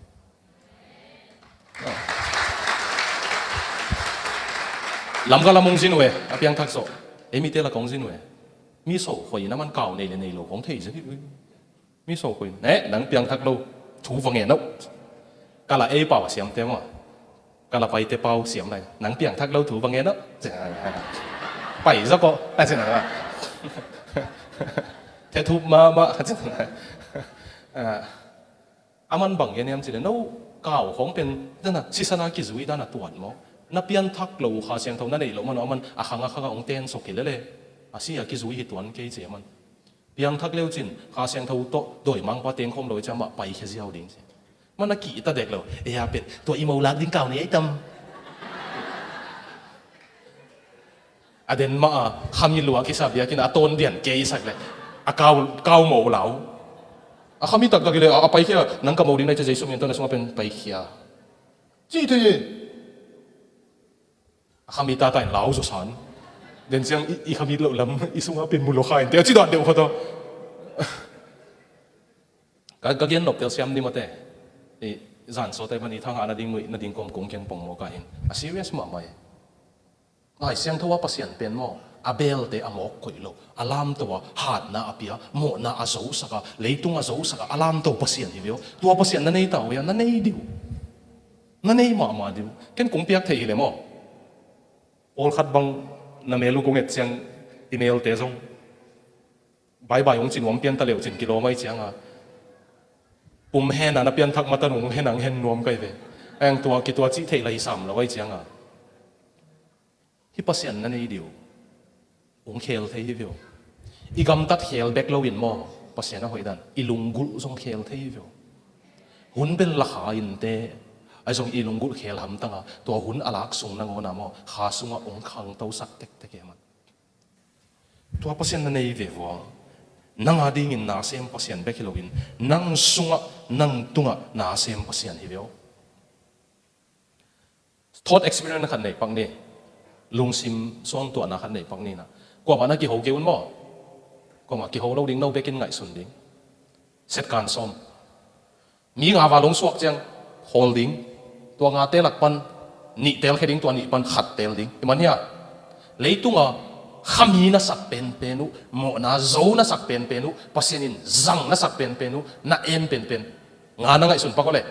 Lamka lam hong zin uh e, a piangthak zawh. Ei mite lak hong zin uh e. Mi so khoi ina man kau nei le nei lo hong thei zia hi. Mi so khoi. Ne, nang piangthak lo thu va ngen uh. Ka la ei pau a siamte maw. Ka la paite pau siam lai. Nang piangthak lo thu va ngen uh. Pai zaw ko. A ci na. Te thup mahmah. A ci na. A, a man bang gen hiam ci le, no kau khong pen dana sisan a kizui dana tuan maw? Na pianthak lo Kha Siangtho na neih loh man aw, a man a khang a khang a hong ten suk hi lele. A si a kizui hi tuan kei ci a man. Piangthak leu cin Kha Siangtho tawh dawimangpa teng khawm lo hi ciang mah paikhia ziau ding ci. Man a kihta dek lo. Ei a pen tua i mo lak ding kau nei ai tam. A den mah a, khamit lua kisa biakinn a tawn dian kei sak le. A kau, kau mo lau. A khamit taktak hi le, a, a paikhia, nang ka mo ding nai cia Jesu min tawh na sungah pen paikhia. Ci thei e. A khamit tata in lau zaw san. Den ciang i, i khamit loh lam, i sungah pen mu lo kha in te, a ci dan deuh khat aw. Ka, ka gen nop tel siam ni mate. I, zan sawte man i thangah na ding nuih, na ding kawm kong kiang pong mawk ah hin. A serious mahmah e. Lai Siangtho a Pasian pen maw, a belte a mawk koih lo, a lamto a hatna a pia, mawhna a zosak a, leitung a zosak a, a lamto Pasian hi ve aw. Tua Pasian na nei ta uh hia, na nei dih uh. Na nei mahmah dih uh. Ken kong piak thei hi le maw. Pawlkhat bang na mel uh kong et ciang i melte zong bye bye hong ci nuam pian ta leu cin kilawm ahi cianga. Pum hena na pianthak matan hong hen ang hen nuam kai ve. Ahi hang tua kitua cih theih la hi sam lo ahi cianga. Hih Pasian na nei dih uh. Hong khel thei hi ve aw. I gamtat khel bek loin maw, Pasian a hoih dan, i lunggulh zong khel thei hi ve aw. Hun bel la kha in te, ahi zong i lunggulh khel hamtang a, tua hun a lak sung nangawn a maw, Kha sungah hong khangtosak tektek e man. Tua Pasian na nei ve vua. Nang a dingin na sem Pasian bek hi loin, nang sungah, nang tungah na sem Pasian hi ve aw. Thought experiment khat nei pak ni. Lungsim suangtuahna khat nei pak ni na. Kuamah na kiho kei un maw? Kuamah kiho lo ding, no bekin ngaihsun ding. Setkan sawm. Mi nga val hong suak ciang hawl ding. Tua ngate lak pan nih tel khia ding, tua nih pan khat tel ding. I man hia? Leitunga khami na sak penpen uh, mawhna zo na sak penpen uh, Pasian in zang na sak penpen uh, na en penpen. Nga na ngaihsun pak aw le.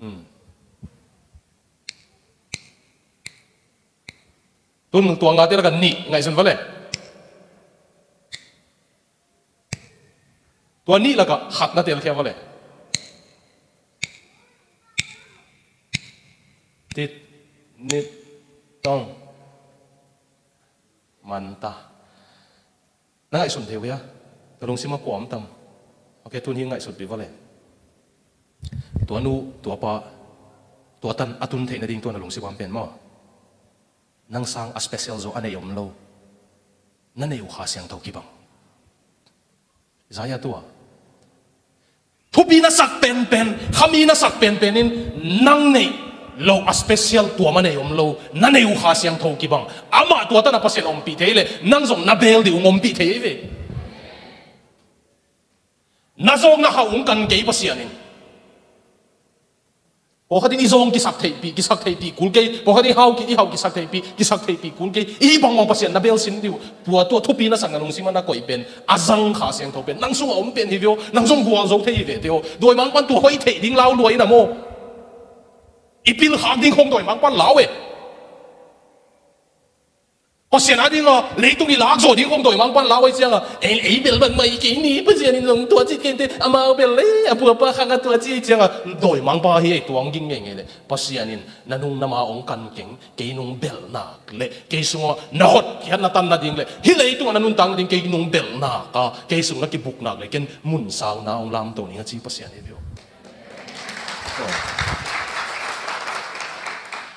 Hmm. Tun tua ngate laka nih ngaihsun vale. Tua nih laka khat na telkhia vale. Tit, nit, tong. Manta. Na ngaihsun thei uh hia? Ka lungsim a kua om tam? Ok, tun hi ngaihsutpih vale. Tua nu, tua pa, tua tan a tun theih nading tua na lungsim a om pen maw? Nang sang a special zaw a neih om lo. na neih uh Kha Siangtho kibang. Isaiah tua thupi na sak penpen, khami na sak penpen in nang neih loh a special tua mah nei om lo, na neih uh Kha Siangtho kibang. Amah tua tan a Pasian ompih thei leh nang zong na bel ding uh ompih thei ve. Na zawk na hauh hong kan kei Pasian in. Pawlkhat in i zawng kisak theihpih, kisak theihpih kul kei. Pawlkhat in hau ki, i hauh kisak theihpih, kisak theihpih kul kei. I hih bangbang Pasian na bel sin ding uh. Tua, tua thupi na sak na lungsim ah na koih pen, a zang Kha Siangtho pen nang sungah om pen hi ve aw. Nang zong gualzo thei hi ve te aw. Dawimangpa'n tua hoih theih ding lau lua in a maw, i pilkhak ding khong dawimangpa'n lau e. Pasian a ding a leitung i lak zawh ding khong dawimangpa'n lau ahih ciangin, ei, ei bel ban mai kei ni, Pasian in zong tua ci kei te, amau bel le a pu a pa khang a tua ci ahih ciangin, dawimangpa hi ei tuang ging ngeingei leh. Pasian in na nung na ma hong kan keng, kei nung bel nak leh, kei sungah na hotkhiat na tan nading leh, hih leitungah na nuntak nading kei nung bel nak a, kei sung na kibuk nak leh, ken mun sangna hong lamto ning a ci Pasian hi ve aw.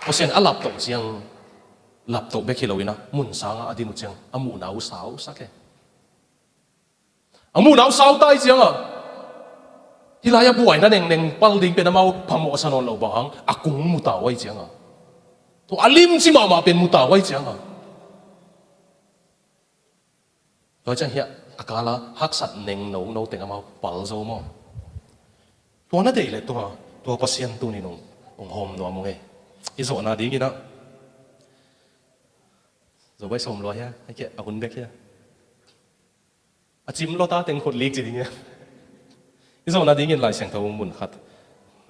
Pasian a laptoh ciang, laptoh bek hi lo in a, mun sangah a din uh ciang a muhna uh sausak e. A muhna uh sau ta ahih ciangin, hih lai-ah buaina nengneng pal ding pen amau phamawhsa nawn loh bang hang a kung mu ta uh ahih ciangin, tua a limci mahmah pen mu ta uh ahih ciangin, tua ciang hiah a kal a haksat neng nono teng amau pal zo maw? Tua na deih leh tua, tua Pasian tuni-in hong, hong hawm nuam ung ei. I zawhna dingin ah, zo bai sawm lua hia, a kia a hun bek hia, a cim lawta teng khut lik ci ding hia. I zawhna dingin Lai Siangtho mun khat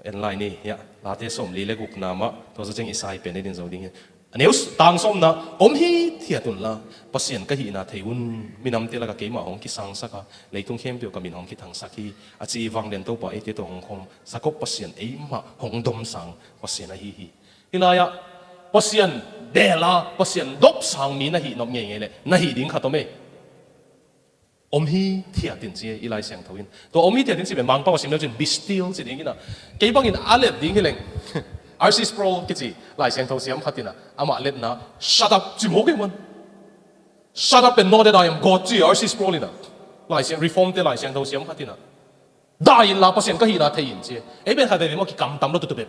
en lai ni, hiah, Late sawmli le gukna mah, tua zawh ciang i sai pen i din zo ding hi. A neu s-, tang sawmna, om hithiat unla, Pasian ka hihna thei un, minamte lakah keimah hong kisangsak a, leitung khempeuh ka min hong kithangsak hi, a ci vanglian Topa eite tawh hong khawm, Jakob Pasian eimah hong domsang Pasian ahi hi. Hih lai-ah, Pasian bel a, Pasian dopsang mi na hih nop ngeingei leh, na hih ding khat om ei. Om hithiat in ci e i Lai Siangtho in. Tua om hithiat in cih pen Mangpau a sim leu cin be still ci ding in a. Kei bangin a let ding hi leng. R C Sproul kici Lai Siangtho siam khat in a, amah letna, shut up ci mawk e man. Shut up and know that I am God ci R C Sproul in a. Lai Siang, Reform te Lai Siangtho siam khat in a. Dai inla, Pasian ka hihna thei in ci e. Ei pen khat veve maw, kikamtam lo tutup.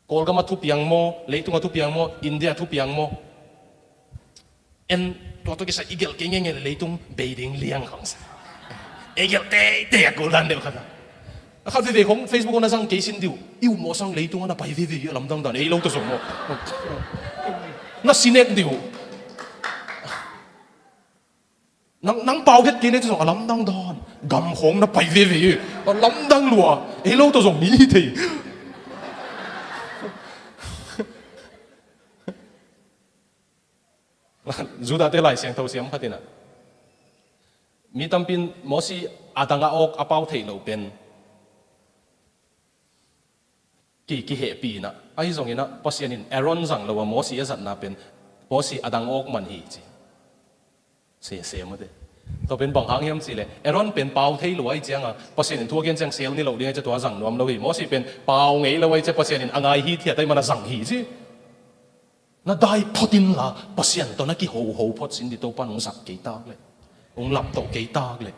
Kawlgam a thupiang maw, leitung a thupiang maw, India a thupiang maw? En, tua tawh kisai i gelh kei ngeingei leh leitung bei ding liang khang sa. Ei gelh teitei a kul dan deuh khat a. A khat veve khong Facebook ah na zang kei sin ding uh. I ut mawh sang leitung ah na pai veve hi a lamdang dan. Ei lo tawh zong maw. Na sinek ding uh. Nang, nang pau het kei leh tawh zong a lamdang dan. Gam khawng na pai veve hi. A lamdang lua. Ei lo tawh zong mi hi thei. Judah te Lai Siangtho siam khat in a, mi tampi in Mosi a dang a awk a pau theih loh pen ki, kihehpih in a, ahi zongin a, Pasian in Aaron zang lo a Mosi a zatna pen, Mosi a dang awk man hi ci. Sese mawte. Tua pen bang hang hiam cih leh, Aaron pen pau thei lua ahih ciangin, Pasian in thu a gen ciang sel ni loh ding ahih ciang tua zang nuam lo hi. Mosi pen pau ngei lo ahih ciang Pasian in a ngai hithiat ahih man a zang hi ci. Na dai phot inla, Pasian tawh na kihoho phot sin ding, Topa'n hong zat kei tak leh, hong laptoh kei tak leh.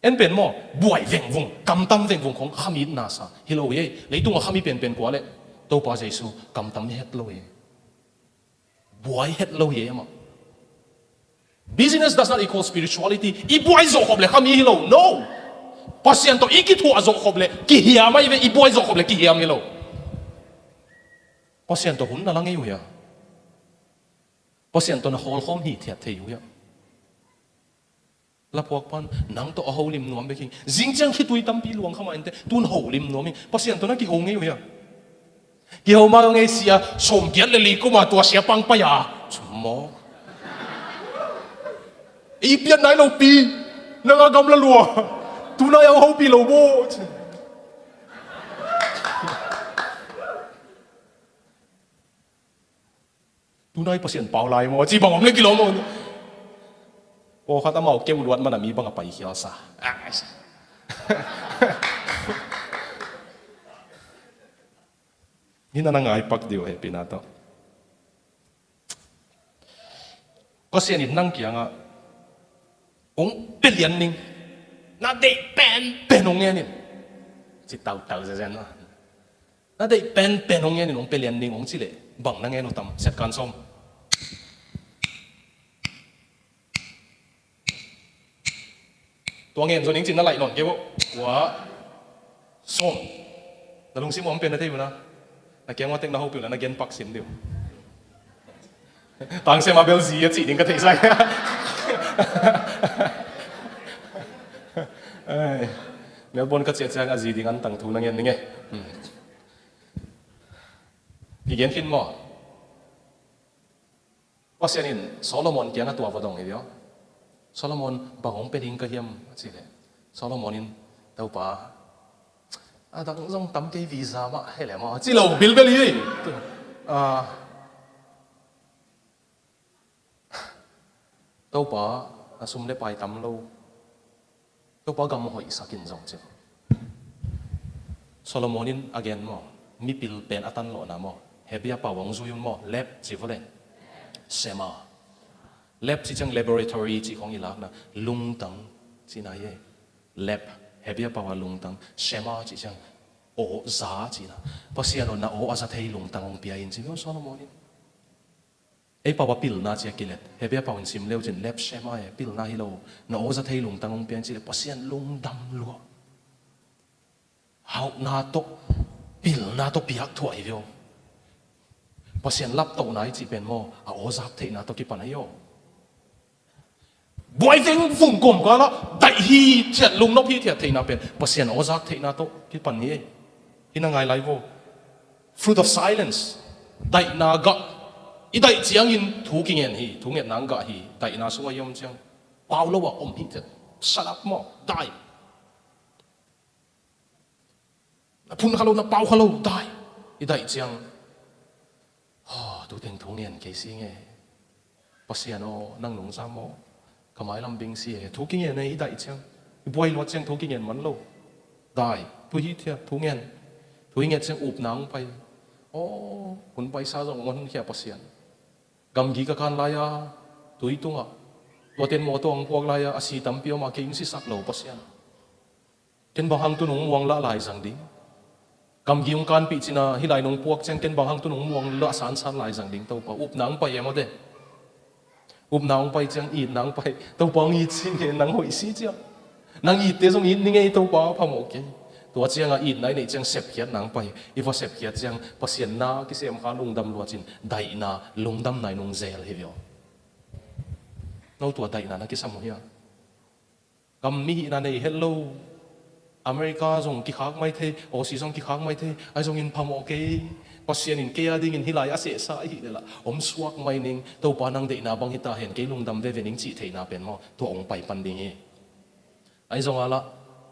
En pen maw, buai vengvung, kamtam vengvung khong khamitna sa hi lo hi ei. Leitung a khami penpen kua leh, Topa Jesu kamtam het lo hi ei. Buai het lo hi ei amah. Business does not equal spirituality. I buai zawh khop leh khami hi lo. No. Pasian tawh i kithuah zawh khop leh kihiam ahi ve, i buai zawh khop leh kihiam hi lo. Pasian tawh hun na la ngei uh hia? Pasian tawh na hawlkhawm hithiat thei uh hia? Laphuak pan, nang tawh a holim nuam bek hi. Zing ciang khitui tampi luang kha mah inteh, tun holim nuam hi. Pasian tawh na kiho ngei uh hia? Kiho mah ngei sia, sawmgiat le li kum a tua sia pang pai a. Maw. I pian nai lo pi, nang a gamla lua. Tunai a hopih lo maw. Tunai Pasian pau lai maw, ci bang om le kilawm maw. Pawlkhat amau keu luat man a mi bang a paikhial sa. Ni na na ngai pak dih uh hehpihna tawh. Pasian in nang kiangah hong pia lian ning. Na deih penpen hong ngen in. Ci tautau zenzen maw. Na deih penpen hong ngen in, hong pia lian ning hong ci leh bang na ngen uh tam? Siatkan sawm. Tua ngen zaw ning cin na laih nawn kei uh. Kua? Sawm. Na lungsim om pen na thei uh na. Na kiang ua tek na hopih uh na, na gen pak sim dih uh. Tangsiam a bel zi a cih ding ka theihsa. Ai, Melbourne ka ciah ciang a zi ding an tang thu na ngen ning e. Hmm. Kigen khin maw? Pasian in Solomon kiangah tua va dong hi ve aw. Solomon, bang hong pia ding ka hiam? A cih leh Solomon in, Topa, a dang zong tam kei, visa mah hei leh maw, ci lo bilbel hi. Ah, Topa, a sum le pai tam lo. Topa, gam hoihsak in zong ci. Solomon in a gen maw, mipil pen a tan lawhna maw, Hebrew pau hong zui un maw, lab ci vua le. Shema. Lab ci ciang laboratory ci khong i lakna, lungtang cihna hi. Lab, Hebrew pau a lungtang, Shema ci ciang aw za cihna. Pasian aw, na aw a za thei lungtang hong pia in ci maw Solomon in. Ei pau a pilna ci a kilet. Hebrew pau in sim leu cin lab Shema e, pilna hi lo. Na aw za thei lungtang hong pia in ci leh Pasian lungdam lua. Hauhna tawh, pilna tawh piak thuah hi ve aw. Pasian laptohna i cih pen maw, a aw zak theihna tawh kipan ahi aw. Buai teng vung kawmkal ah daih hithiat, lungnop hithiat theihna pen Pasian aw zak theihna tawh kipan hi. Hi na ngai lai vo. Fruit of silence. Daihna gah. I daih ciangin thu kingen hi. Thu ngetna ang gah hi. Daihna sungah i om ciang pau lo ah om hithiat. Shut up maw. Daih. Na phun kha lo, na pau kha lo, daih. I daih ciang, "Aw, tu teng thu ngen kei si nge. Pasian aw, nang nungzam aw. Ka mailam bing si e." Thu kingen e, i daih ciang. I buai luat ciang thu kingen man lo. Daih, thu hithiat, thu ngen. Thu i nget ciang upna hong pai. Aw, hun paisa zong hong honkhia Pasian. Gamgi ka kan lai-a, tui tungah. Tuate in mawtaw hong puak lai-a, a si tampi om a, kei hong sisak lo Pasian. Ken bang hang tu nong muang lah lai zang ding. Gamgi hong kanpih cina hih lai nong puak ciang ken bang hang tu nong muang lah sansan lai zang ding Topa. Upna hong pai e maw te. Upna hong pai ciang itna hong pai. Topa hong it si nge, nang hoih si ciang. Nang itte zong it ning ei Topa, phamawh kei. Tua ciangah itna i neih ciang sepkhiatna hong pai. I va sepkhiat ciang Pasian na kisem kha lungdam luat cin daihna lungdamna i nung zel hi ve aw. No tua daihna na kisam uh hia? Gam mihihna nei het lo. America zong kikhak mai thei, Aussie zong kikhak mai thei, ahi zongin phamawh kei. Pasian in kei a dingin hih lai a sehsa ahih leh lah om suak mai ning, Topa nang deihna bang hi ta hen, kei lungdam veve ning cih theihna pen maw, tua hong pai pan ding hi. Ahi zongah lah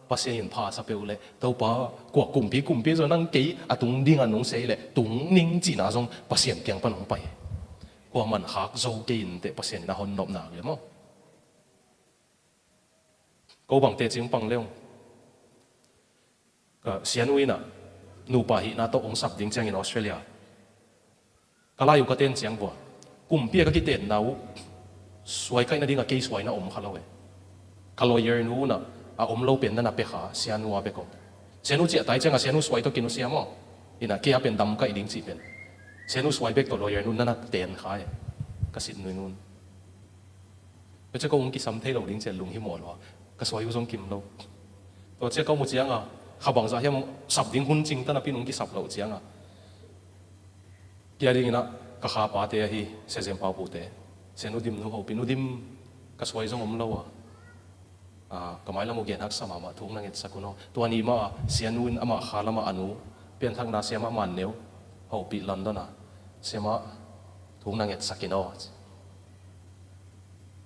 Pasian in pha sa peuh leh, Topa, kua kumpi kumpi zong nang kei a tung dingah nong sei leh tung ning cihna zong Pasian kiang pan hong pai. Kua man khak zo kei in teh Pasian in a hon nopna le maw. Ko bang teci hong pang le ung. Ka Sianu in ah nupa hihna tawh hong sap ding ciangin Australia ka lai uh ka ten ciang vua, kumpi a ka kitenna uh suai kaihna dingah kei suaina om kha lo e. Ka lawyer nu un ah a om lo pen na na pia kha, Sianu a bek om. Sianu ciah tai ciangah Sianu suai tawh kinusia maw. In ah kei a pen dam kaih ding cih pen Sianu suai bek tawh lawyer nu na na ten kha e. Ka sit nui nu un. Tua ciah ko hong kisam thei lo ding ciah lunghimawh lua. Ka suai uh zong kim lo. Tua ciah ka mu ciangah kha bangzah hiam sap ding hun cing ta napi in hong kisap loh ciangah kia dingin ah ka khapate ahi Sia Zem Pau Pute, Sia Nu Dim nu hopih, Nu Dim, ka suai zong om lo a, ah, ka mailam uh gen haksa mahmah, thu hong na ngetsak un aw. Tua ni mah ah Sianu in amah kha lamah a nu pianthakna Siamah Man Neu hopih London ah, Siamah, thu hong na ngetsak in aw.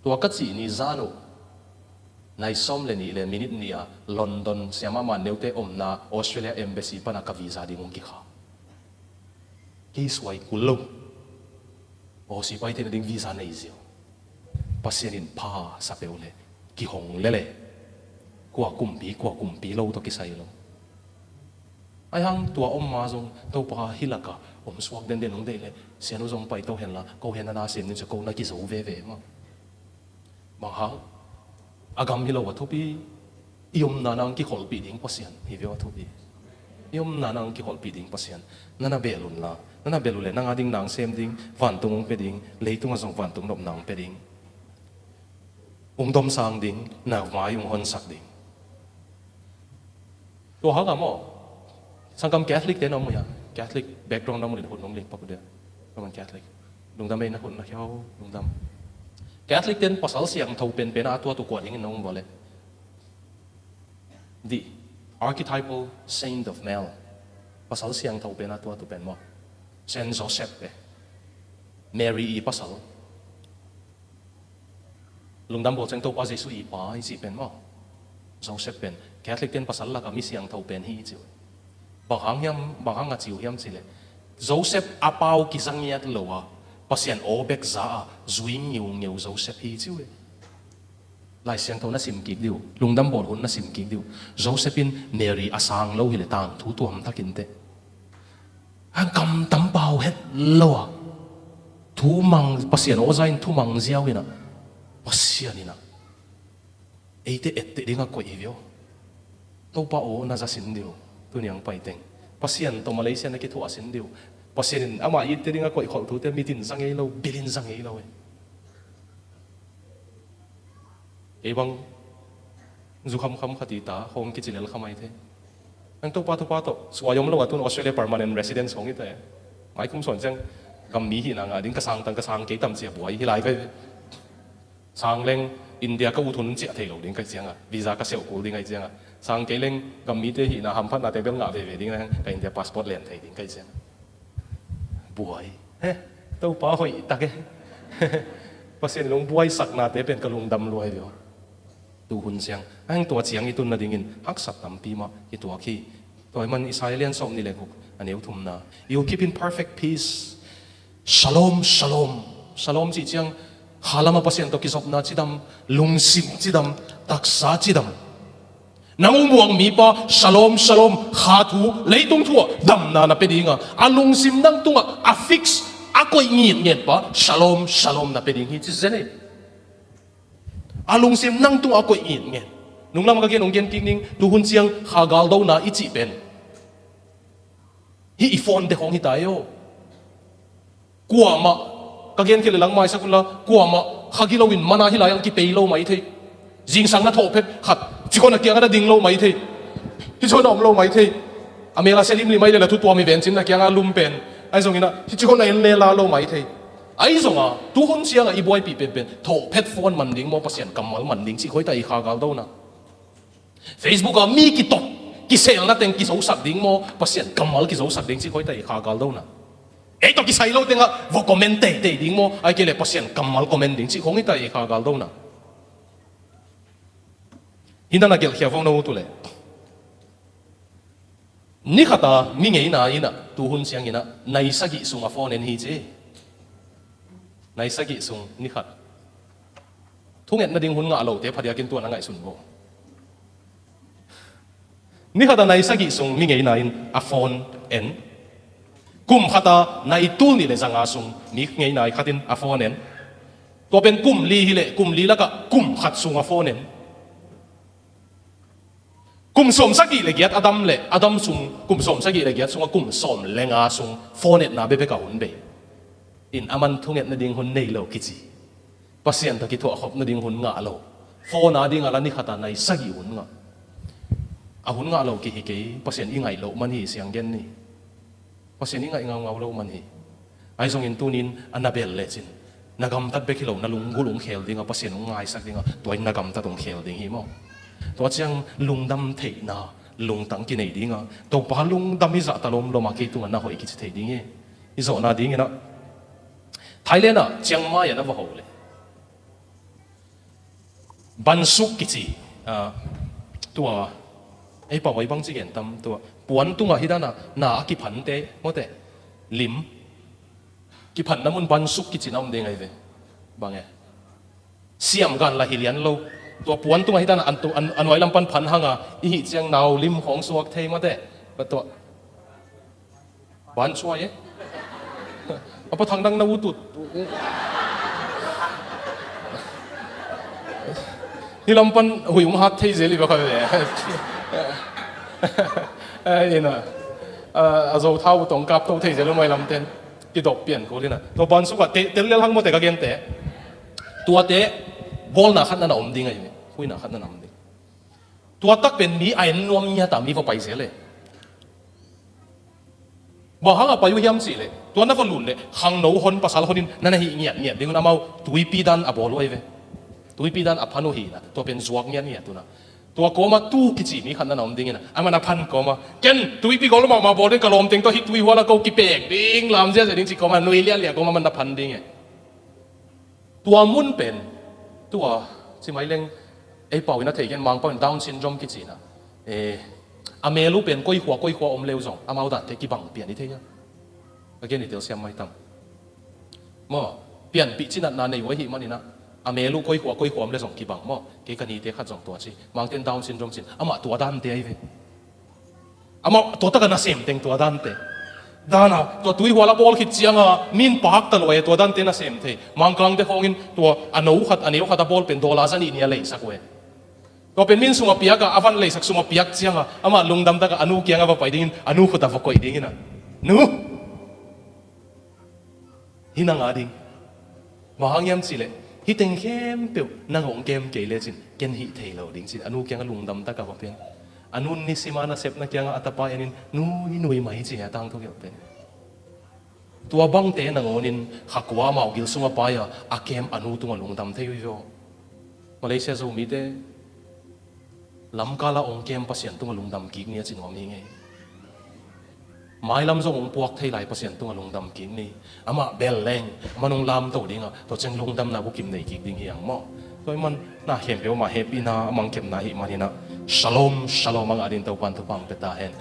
Tua ka cih ni zan uh nai sawm le nih le minit nih ah London Siamah Man Neute omna Australia Embassy panah ka visa ding hong kikha. Kei suai kul lo. Aussie paite na ding visa nei ziau. Pasian in pha sa peuh le kihong lele. Kua kumpi, kua kumpi lo tawh kisai lo. Ahi hang tua om ma zong Topa hih lakah om suak denden hong deih leh Sianu zong pai to henla, ko hen na na sem ning cia ko na kizo veve maw. Bang hang? A gam hi lo a thupi. I omna nang kikholhpih ding Pasian hi ve aw a thupi. I omna nang kikholhpih ding Pasian. Na na bel unla, na na bel uh leh nang a ding nang sem ding, vantung hong pia ding, leitungah zong vantung nopna hong pia ding. Hong domsang ding, na mai hong honsak ding. Tua hang a maw, sanggam Catholic te na om uh hia? Catholic background na om uh leh hun hong lik pak uh dia. Roman Catholic. Lungdam ei, na hun na khiau, lungdam. Catholic ten pasal siangtho penpen a tuatu kua dingin na om uh a leh? The archetypal saint of male. Pasal siangtho pen a tuatu pen maw? Saint Joseph pen. Mary i pasal. Lungdam bawl ciang Topa Jesu i pa i cih pen maw? Joseph pen Catholic ten pasal lakah mi siangtho pen hi i ci uh. Bang hang hiam, bang hang a ci uh hiam cih leh, Joseph a pau kiza ngiat lo a, Pasian aw bek za a, zui ngiungeu Joseph hi i ci uh. Lai Siangtho na sim kik dih uh, lungdam bawl hun na sim kik dih uh. Joseph in Mary a sang lo hi leh tangthu tuam takin teh. A gam tam pau het lo a, thumang, Pasian aw za in thumang ziau in a, Pasian in a, eite etteh ding a koih hi ve aw. Topa aw na za sin dih uh, tuni hong pai teng. Pasian tawh Malaysia na kithuah sin dih uh. Pasian in amah itte ding a koih kholh thute mit in za ngei lo, bil in za ngei lo e. Kei bang zu khamkham khat i ta khawng kici lel kha mai thei. Nang Topa thupha tawh suai om lo a tun Australia permanent residence khawng i ta e. Mai kum sawn ciang gam mi hihna ngah ding, ka sang tang, ka sang kei tam cia buai hi lai ka hi. Sang leng India ka ut hun ciah thei lo ding ka hi ciangah, visa ka seuh kul ding ka hi ciangah, sang kei leng gam mite hihna hamphatnate bel ngah veve ding, ka India passport len thei ding ka hi ciangah. Buai. He, Topa hoih tak e. Pasian in hong buaisaknate pen ka lungdam lua hi ve aw. Tu hun ciang, a heng tua ciang i tun nadingin haksat tampi mah kituak hi. Tua ahih man Isaiah lian sawm nih le guk, a neu thumna, "You keep in perfect peace. Shalom, shalom." Shalom cih ciang, kha lamah Pasian tawh kizopna cidam, lungsim cidam, taksa cidam. Nang hong muang mipa, shalom, shalom, kha thu, leitung thu ah damna na pia ding a, a lungsim nang tungah a fix, a koih ngitnget pa, shalom, shalom na pia ding hi ci zen hi. A lungsim nang tungah a koih ngitnget. Nunglam ka gen, hong gen kik ning, tu hun ciang kha galdona i cih pen hih i phone te khawng hi ta hi aw. Kuamah, ka gen khit leh lang maisak unla, kuamah kha gilo in mana hi lai ang kipei lo mai thei. Zingsang na thawh phet khat, cikhon a kiangah na ding lo mai thei. Hih cikhon a om lo mai thei. A mel a sia limlim mai leh la thu tuam hi ven cin na kiangah lum pen. Ahi zongin ah, hih cikhon a en lela lo mai thei. Ahi zongah, tu hun ciangah i buaipih penpen, thawh phet phone man ding maw, Pasian kammal man ding cih khawi ta i kha galdona. Facebook ah mi kitop, kiselna teng kizosak ding maw, Pasian kammal kizosak ding cih khawi ta i kha galdona. Ei tawh kisai lo tengah va comment teitei ding maw, ahih kei leh Pasian kammal comment ding cih khawng hi ta i kha galdona. Hih na na gelhkhia vo na ut uh leh. Ni khat a mi ngeina in ah, tu hun ciangin ah, nai sagih sung a phone en hi ci. Nai sagih sung ni khat. Thungetna ding hun ngah lote phadiakin tua na ngaihsun vo. Ni khat a nai sagih sung mi ngeina in a phone en. Kum khat a nai tul nih le zanga sung mi ngeina khat in a phone en. Tua pen kum li hi leh, kum li lakah kum khat sung a phone en. Kum sawm sagih le giat a dam leh, a dam sung, kum sawm sagih le giat sungah kum sawm le nga sung phone etna bekbek a hun bei. In a man thungetna ding hun nei lo kici. Pasian tawh kithuah khopna ding hun ngah lo. Phone a dingah la ni khat a nai sagih hun ngah. A hun ngah lo kihi kei, Pasian i ngaih loh man hi siang gen ni. Pasian i ngaih ngaungau lo man hi. Ahi zongin tunin a na bel lecin, na gamtat bek hi lo, na lunggulh hong khel ding a, Pasian hong ngaisak ding a, tua in na gamtat hong khel ding hi maw? Tua ciang lungdam theihna lungtang kinei ding a, Topa lungdam hi zah ta lawmlawm a, kei tungah na hoih kici thei ding hi. I zawhna dingin ah, Thailand ah Chiang Mai ah na va ho leh, bansuk kici, ah, tua, ei pau ei bang ci gen tam, tua puan tungah hih dana na a kiphante, mawte, lim kiphanna mun bansuk kici na om ding ahi ve. Bang e? Siam gan la hi lian lo. Tua puan tungah hih dana an tu, an, a nuai lam pan phan hanga i hih ciang nau lim khawng suak thei, mawte. Tua Ban suai e. A pa thang dang na utut. Hih lam pan huih hong hat thei zel hi bek a ve. Ina, a, a zo thau tong kap to thei zel uh mai lam ten kidop pian kul ina. Tua ban sukah te, tel lel hang mawte ka gente. Tuate bawlna khat na na om ding ahi ve. Huihna khat na na om ding. Tua tak pen mi a en nuam ngiat a mi va pai zel e. Bang hang a pai uh hiam cih leh, tua na va lut leh khangno hon, pasal hon in na na hih ngiatngiat ding un, amau tuipi dan a bawl uh ahi ve. Tuipi dan a phan uh hi na, tua pen zuak ngiatngiat uh na. Tua kawma tu kici mi khat na na om ding ina, aman a phan kawma, ken tuipi gol mahmah bawl ding, ka lawmteng tawh hih tuihual ah ko kipek ding, lam ziahziah ding ci kawma, nui liahliah kawma man na phan ding e. Tua mun pen, tua, ci mai leng, ei pau in a thei gen, Mangpau in Down syndrome kici na. Eh, a mel uh pen koikhua koikhua om leu zong amau dante kibang pian i thei a. Again, i telsiam mai tam. Maw, pianpih cinatna nei uh ahih manin a, a mel uh koikhua koikhua om le zong kibang maw. Kei ka nite khat zong tua ci, Mangten Down syndrome cin, amah tua dante ahi ve. Amah tua taka nasem teng tua dante. Dana, tua tuihual a bawl khit cianga, min pakta lo e, tua dante nasem thei. Mangkangte khawngin tua a no khat, a neu khat a bawl pen dollar za nih nih a leisak uh e. Tua pen min sum a piak a, a van leisak sum a piak cianga, amah lungdam taka a nu kianga va pai dingin, a nu khut a va koih dingin a. Nu! Hih nang a ding. Bang hang hiam cih leh, hih teng khempeuh nang hong kem kei lecin ken hih thei lo ding cin, a nu kiangah lungdam taka va pian. A nun nisim a nasepna kiangah a tapa enin, nui nui mai ci hi a tangthu kiangah pen. Tua bangte nangawnin kha kua amau gil sungah pai a, a kem a nu tungah lungdam thei uh hi ve aw. Malaysia Zomite, lamkal a hong kem Pasian tungah lungdam kik ni a ci nuam hi ngei. Mailam zong hong puak thei lai Pasian tungah lungdam kik ni. Amah bel leng, amah nung lamto dingah, tua ciang lungdamna bukim nei kik ding hi ang maw. Tua hi man, na khempeuh amah hehpihna, a mangkepna hi maninah. Shalom, shalom, a ngah ding Topan thupha hong pia ta hen.